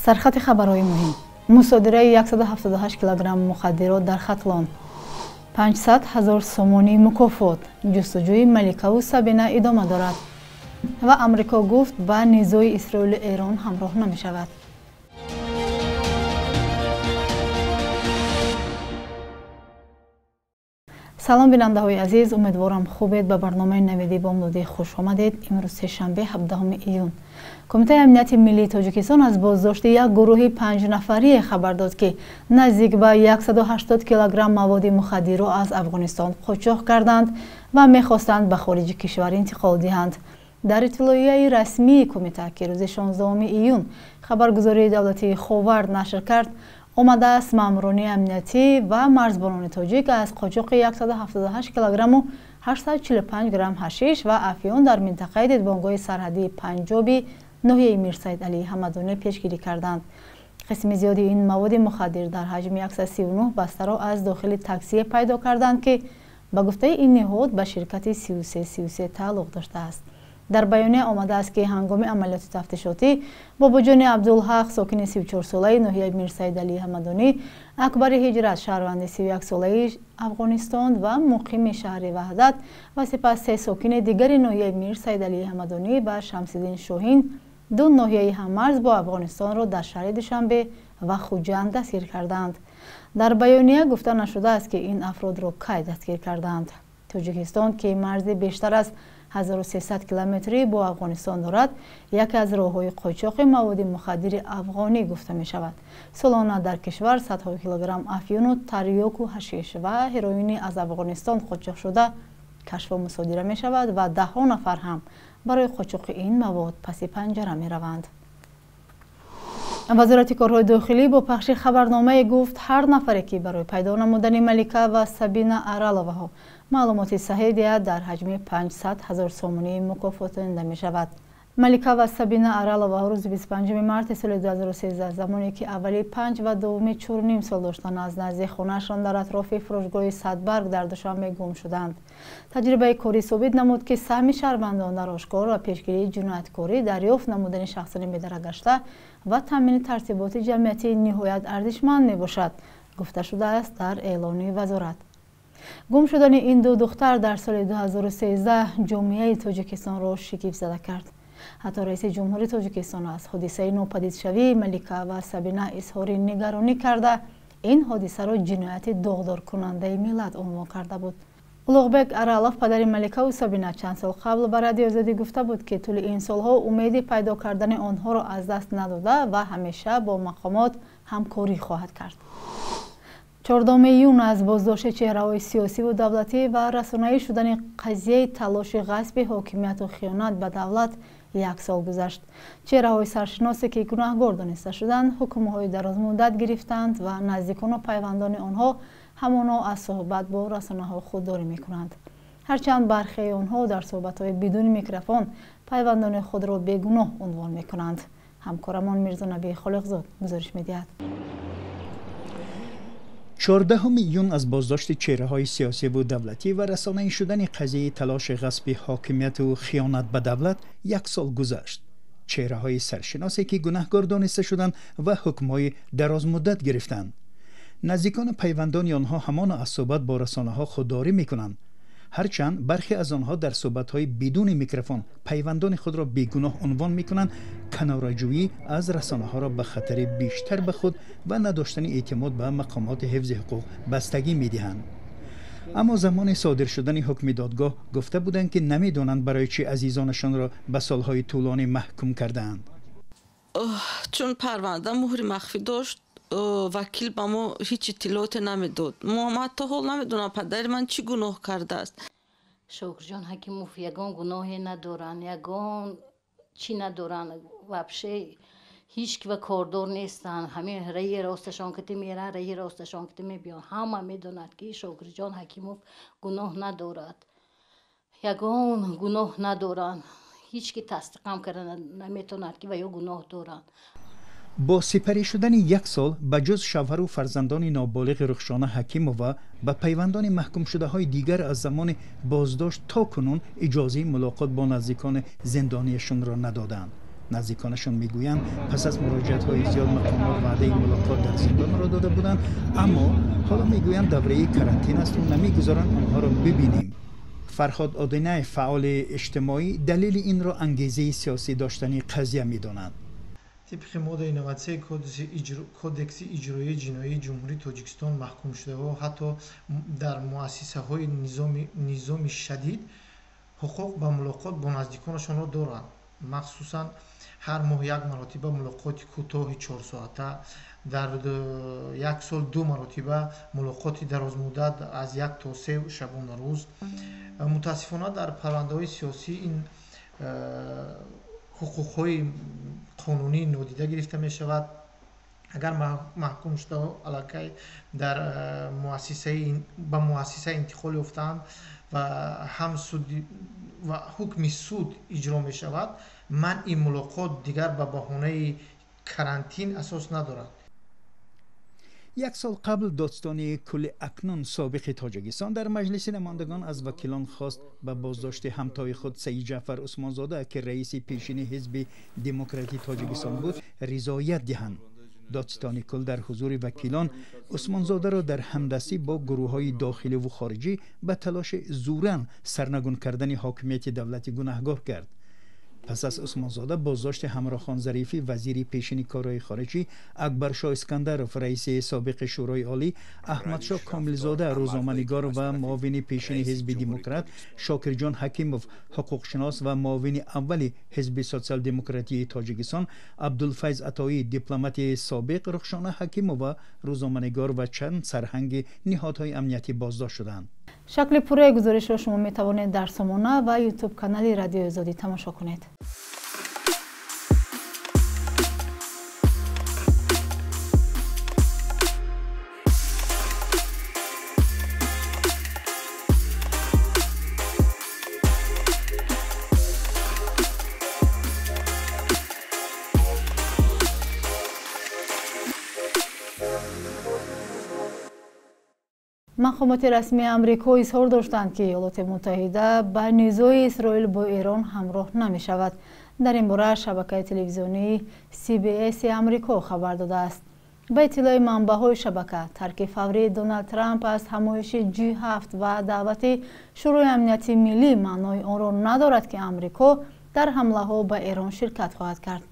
Сархати хабарҳои муҳим: мусодираи 178 килограмм мухаддирот дар Хатлон, 500 ҳазор сомонӣ мукофот, ҷустуҷӯи Маликаву Сабина идома дорад ва Амрико гуфт ба низои Исроилу Эрон ҳамроҳ намешавад. Салом, бинандаҳои азиз, умедворам хубед. Ба барномаи навиди бомдодӣ хуш омадед. Имрӯз сешанбе, 17 июн. Кумитаи амнияти миллии Тоҷикистон аз боздошти як гурӯҳи панҷнафарие хабар дод, ки наздик ба 180 килограмм маводи мухаддирро аз Афғонистон қочоқ карданд ва мехостанд ба хориҷи кишвар интиқол диҳанд. Дар иттилоияи расмии кумита, ки рӯзи 16 июн хабаргузории давлатии Ховар нашр кард, омадааст, маъмурони амниятӣ ва марзбонони тоҷик аз қочоқи 178 килограмму 845 грамм ҳашиш ва афиён дар минтақаи дидбонгоҳи сарҳадии Панҷоби ноҳияи Мирсаид Алии Ҳамадонӣ пешгирӣ карданд. Қисми зиёди ин маводи мухаддир дар ҳаҷми 139 бастаро аз дохили таксие пайдо карданд, ки ба гуфтаи ин ниҳод ба ширкати 3333 тааллуқ доштааст. Дар баёния омадааст, ки ҳангоми амалиёти тафтишотӣ Бобоҷони Абдулҳақ, сокини 34-солаи ноҳияи Мирсаид Алии Ҳамадонӣ, Акбари Ҳиҷрат, шаҳрванди 31-солаи Афғонистон ва муқими шаҳри Ваҳдат ва сипас се сокини дигари ноҳияи Мирсаид Алии Ҳамадонӣ ва Шамсиддин Шоҳин, ду ноҳияи ҳаммарз бо Афғонистонро дар шаҳри Душанбе ва Хуҷанд дастгир карданд. Дар баёния гуфта нашудааст, ки ин афродро кай дастгир карданд. Тоҷикистон, ки марзи бештар аз 1300 километрӣ бо Афғонистон дорад, яке аз роҳҳои қочоқи маводи мухаддири афғонӣ гуфта мешавад. Солона дар кишвар садҳо килограмм афюну тарёку ҳашиш ва ҳероини аз Афғонистон қочоқ шуда кашфу мусодира мешавад ва даҳҳо нафар ҳам барои қочоқи ин мавод паси панҷара мераванд. Вазорати корҳои дохилӣ бо пахши хабарномае гуфт, ҳар нафаре, ки барои пайдо намудани Малика ва Сабина Араловаҳо маълумоти саҳеҳ диҳад, дар ҳаҷми 500 ҳазор сомонӣ мукофотонида мешавад. Малика ва Сабина Аралова рӯзи 25 марти соли 2013, замоне ки аввали 5 ва дуввуми 4,5 сол доштанд, аз назди хонаашон дар атрофи фурӯшгоҳи Садбарг дар Душанбе гум шуданд. Таҷрибаи корӣ собит намуд, ки саҳми шаҳрвандон дар ошкор ва пешгирии ҷинояткорӣ, дарёфт намудани шахсони бедаракгашта ва таъмини тартиботи ҷамъиятӣ ниҳоят арзишманд мебошад, гуфта шудааст дар эълони вазорат. Гум шудани ин ду духтар дар соли 2013 ҷомеаи Тоҷикистонро шигифтзада кард. Ҳатто раиси ҷумҳури Тоҷикистон аз ҳодисаи нопадидшавии Малика ва Сабина изҳори нигаронӣ карда, ин ҳодисаро ҷинояти доғдоркунандаи миллат унвон карда буд. Улуғбек Аралов, падари Маликаву Сабина, чанд сол қабл ба Радиои Озодӣ гуфта буд, ки тӯли ин солҳо умеди пайдо кардани онҳоро аз даст надода ва ҳамеша бо мақомот ҳамкорӣ хоҳад кард. 14 июн аз боздошти чеҳраҳои сиёсиву давлатӣ ва расонаӣ шудани қазияи талоши ғасби ҳокимияту хиёнат ба давлат як сол гузашт. Чеҳраҳои саршиносе, ки гунаҳгор дониста шуданд, ҳукмҳои дарозмуддат гирифтанд ва наздикону пайвандони онҳо ҳамоно аз суҳбат бо расонаҳо худдорӣ мекунанд. Ҳарчанд бархеи онҳо дар суҳбатҳои бидуни микрофон пайвандони худро бегуноҳ унвон мекунанд. Ҳамкорамон Мирзонаби Холиқзод гузориш медиҳад. 14 июн аз боздошти чеҳраҳои сиёсиву давлатӣ ва расонаӣ шудани қазияи талоши ғасби ҳокимияту хиёнат ба давлат як сол гузашт. Чеҳраҳои саршиносе, ки гунаҳгор дониста шуданд ва ҳукмҳои дарозмуддат гирифтанд. Наздикону пайвандони онҳо ҳамоно аз суҳбат бо расонаҳо худдорӣ мекунанд. Ҳарчанд бархе аз онҳо дар суҳбатҳои бидуни микрофон пайвандони худро бегуноҳ унвон мекунанд, канораҷӯӣ аз расонаҳоро ба хатари бештар ба худ ва надоштани эътимод ба мақомоти ҳифзи ҳуқуқ бастагӣ медиҳанд. Аммо замони содир шудани ҳукми додгоҳ гуфта буданд, ки намедонанд барои чӣ азизонашонро ба солҳои тӯлонӣ маҳкум кардаанд. Чун парванда муҳри махфӣ дошт, вакил ба мо ҳеҷ иттилооте намедод. Мо ҳатто ҳол намедонам падари ман чӣ гуноҳ кардааст. Шокирҷон Ҳакимов ягон гуноҳе надоранд, ягон чӣ надоранд, вообще ҳеҷ ки ва кордор нестанд. Ҳамин раи росташон кати меранд, раи росташон кати мебиёнд. Ҳама медонад, ки Шокирҷон Ҳакимов гуноҳ надорад, ягон гуноҳ надоранд. Ҳеҷ ки тасдиқам карда наметавонад, ки ва ё гуноҳ доранд. Бо сипарӣ шудани як сол, ба ҷуз шавҳару фарзандони ноболиғи Рухшона Ҳакимова, ба пайвандони маҳкумшудаҳои дигар аз замони боздошт то кунун иҷозаи мулоқот бо наздикони зиндониашонро надоданд. Наздиконашон мегӯянд, пас аз муроҷиатҳои зиёд мақомот ваъдаи мулоқот дар зиндонро дода буданд, аммо ҳоло мегӯянд давраи карантин аст ва намегузоранд онҳоро бибинем. Фарҳод Одинаев, фаъоли иҷтимоӣ, далели инро ангезаи сиёсӣ доштани қазия медонад. Тибқи моддаи 93 Кодекси иҷроии ҷиноии Ҷумҳурии Тоҷикистон маҳкумшудаҳо ҳатто дар муассисаҳои низоми шадид ҳуқуқ ба мулоқот бо наздиконашонро доранд. Махсусан ҳар моҳ як маротиба мулоқоти кӯтоҳи чорсоата, дар як сол ду маротиба мулоқоти дарозмуддат аз 1 то 3 шабонарӯз. Мутаассифона, дар парвандаҳои сиёсӣ ин ҳуқуқҳои қонунӣ нодида гирифта мешавад. Агар маҳкумшудаҳо аллакай дар муассисаи ба муассиса интиқол ёфтаанд ва ҳам суди ва ҳукми суд иҷро мешавад, манъи мулоқот дигар ба баҳонаи карантин асос надорад. Як сол қабл додситони кулли, акнун собиқи Тоҷикистон, дар Маҷлиси намояндагон аз вакилон хост ба боздошти ҳамтои худ Саид Ҷаъфар Усмонзода, ки раиси пешини Ҳизби Демократии Тоҷикистон буд, ризоят диҳанд. Додситони кул дар ҳузури вакилон Усмонзодаро дар ҳамдастӣ бо гурӯҳҳои дохиливу хориҷӣ ба талоши зӯран сарнагун кардани ҳокимияти давлатӣ гунаҳгор кард. Пас аз Усмонзода боздошти Ҳамрохон Зарифӣ, вазири пешини корҳои хориҷӣ, Акбаршоҳ Искандаров, раиси собиқи Шӯрои Олӣ, Аҳмадшоҳ Комилзода, рӯзноманигор ва муовини пешини Ҳизби Демократ, Шокирҷон Ҳакимов, ҳуқуқшинос ва муовини аввали Ҳизби Социал-демократии Тоҷикистон, Абдулфайз Атоӣ, дипломати собиқ, Рухшона Ҳакимова, рӯзноманигор ва чанд сарҳанги ниҳодҳои амниятӣ боздошт шуданд. Шакли пурраи гузоришро шумо метавонед дар сомона ва Ютуб канали Радиои Озодӣ тамошо кунед. Мақомоти расмии Амрико изҳор доштанд, ки Иёлоти Муттаҳида ба низои Исроил бо Эрон ҳамроҳ намешавад. Дар ин бора шабакаи телевизионии CBS Амрико хабар додааст. Ба иттилои манбаъҳои шабака, тарки фаврии Доналд Трамп аз ҳамоиши G7 ва даъвати Шӯрои амнияти миллӣ маънои онро надорад, ки Амрико дар ҳамлаҳо ба Эрон ширкат хоҳад кард.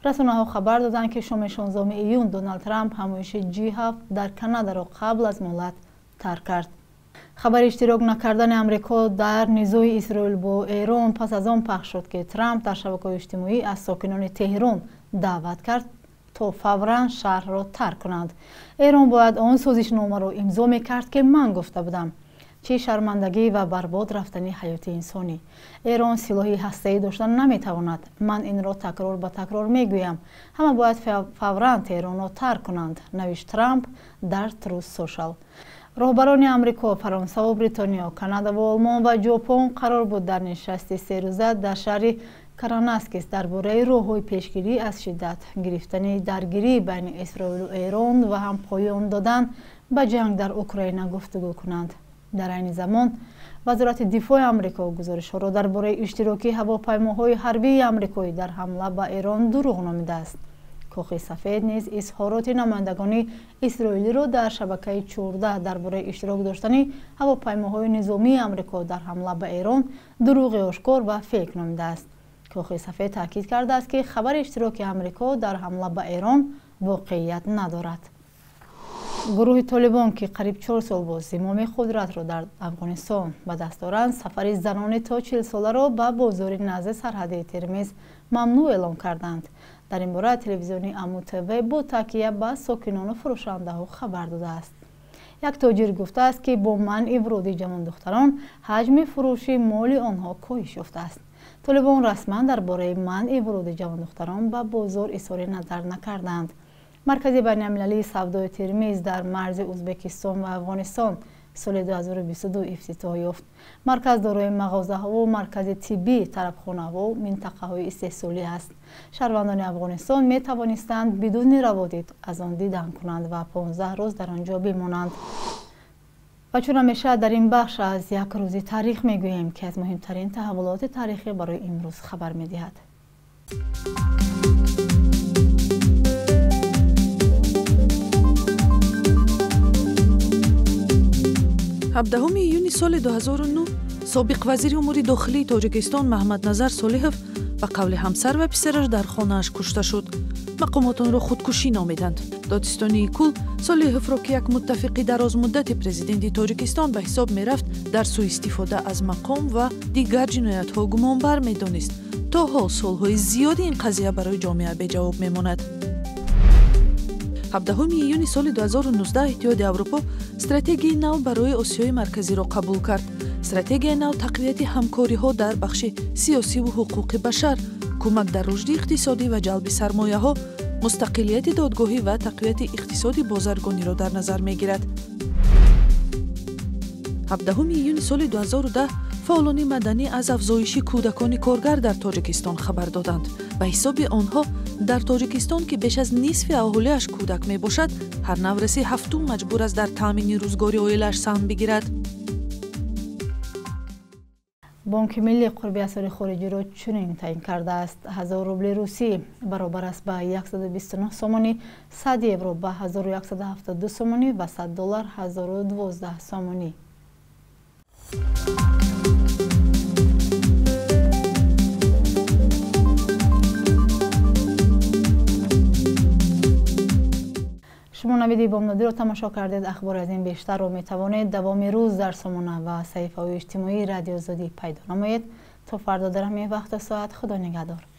Расонаҳо хабар доданд, ки шоми 16 июн Доналд Трамп ҳамоиши G7 дар Канадаро қабл аз муҳлат тарк кард. Хабари иштирок накардани Амрико дар низои Исроил бо Эрон пас аз он пахш шуд, ки Трамп дар шабакаҳои иҷтимоӣ аз сокинони Теҳрон даъват кард, то фавран шаҳрро тарк кунанд. «Эрон бояд он созишномаро имзо мекард, ки ман гуфта будам. Чӣ шармандагӣ ва барбод рафтани ҳаёти инсонӣ! Эрон силоҳи ҳастаӣ дошта наметавонад. Ман инро такрор ба такрор мегӯям. Ҳама бояд фавран Теҳронро тарк кунанд», навишт Трамп дар Truth Social. Роҳбарони Амрико, Фаронсаву Бритониё, Канада ва Олмон ва Ҷопон қарор буд дар нишасти серӯза дар шаҳри Кананаскис дар бораи роҳҳои пешгирӣ аз шиддат гирифтани даргирӣ байни Исроилу Эрон ва ҳам поён додан ба ҷанг дар Украина гуфтугӯ кунанд. Дар айни замон Вазорати дифои Амрико гузоришҳоро дар бораи иштироки ҳавопаймоҳои ҳарбии амрикоӣ дар ҳамла ба Эрон дурӯғ номидааст. Кохи Сафед низ изҳороти намояндагони исроилиро дар шабакаи 14 дар бораи иштирок доштани ҳавопаймоҳои низомии Амрико дар ҳамла ба Эрон дурӯғи ошкор ва фейк номидааст. Кохи Сафед таъкид кардааст, ки хабари иштироки Амрико дар ҳамла ба Эрон воқеият надорад. Гурӯҳи Толибон, ки қариб 4 сол боз зимоми қудратро дар Афғонистон ба даст доранд, сафари занони то 40-соларо ба бозори назди сарҳадии Термиз мамнӯъ эълон карданд. Дар ин бора телевизиони Аму ТВ бо такя ба сокинону фурӯшандаҳо хабар додааст. Як тоҷир гуфтааст, ки бо манъи вуруди ҷавондухтарон ҳаҷми фурӯши моли онҳо коҳиш ёфтааст. Толибон расман дар бораи манъи вуруди ҷавондухтарон ба бозор изҳори назар накарданд. Маркази байналмилалии савдои Термиз дар марзи Ӯзбекистон ва Афғонистон соли 2022 ифтитоҳ ёфт. Марказ дорои мағозаҳову маркази тиббӣ, тарабхонаву минтақаҳои истеҳсолӣ аст. Шаҳрвандони Афғонистон метавонистанд бидуни раводид аз он дидан кунанд ва 15 рӯз дар он ҷо бимонанд. Ва чун ҳамеша, дар ин бахш аз як рӯзи таърих мегӯем, ки аз муҳимтарин таҳаввулоти таърихӣ барои имрӯз хабар медиҳад. 17 июни соли 2009 собиқ вазири умури дохилии Тоҷикистон Маҳмадназар Солиҳов ба қавли ҳамсар ва писараш дар хонааш кушта шуд. Мақомот онро худкушӣ номиданд. Додситонии кул Солиҳовро, ки як муттафиқи дарозмуддати президенти Тоҷикистон ба ҳисоб мерафт, дар сӯистифода аз мақом ва дигар ҷиноятҳо гумонбар медонист. То ҳол суолҳои зиёди ин қазия барои ҷомеа беҷавоб мемонад. 17 июни соли 2019 Иттиҳоди Аврупо стратегияи нав барои Осиёи Марказиро қабул кард. Стратегияи нав тақвияти ҳамкориҳо дар бахши сиёсиву ҳуқуқи башар, кӯмак дар рушди иқтисодӣ ва ҷалби сармояҳо, мустақилияти додгоҳӣ ва тақвияти иқтисоди бозаргониро дар назар мегирад. 17 июни соли 2010 фаъолони маданӣ аз афзоиши кӯдакони коргар дар Тоҷикистон хабар доданд. Ба ҳисоби онҳо дар Тоҷикистон, ки беш аз нисфи аҳолиаш кӯдак мебошад, ҳар навраси ҳафтум маҷбур аст дар таъмини рӯзгори оилааш саҳм бигирад. Бонки Миллӣ қурби асъори хориҷиро чунин таъин кардааст: 1000 рубли русӣ баробар аст ба 129 сомонӣ, 100 евро ба 1172 сомонӣ ва 100 доллар 1012 сомонӣ. Шумо навиди бомдодиро тамошо кардед. Ахбори аз ин бештарро метавонед давоми рӯз дар сомона ва саҳифаҳои иҷтимоии Радиои Озодӣ пайдо намоед. То фардо дар ҳамин вақту соат, Худо нигаҳдор.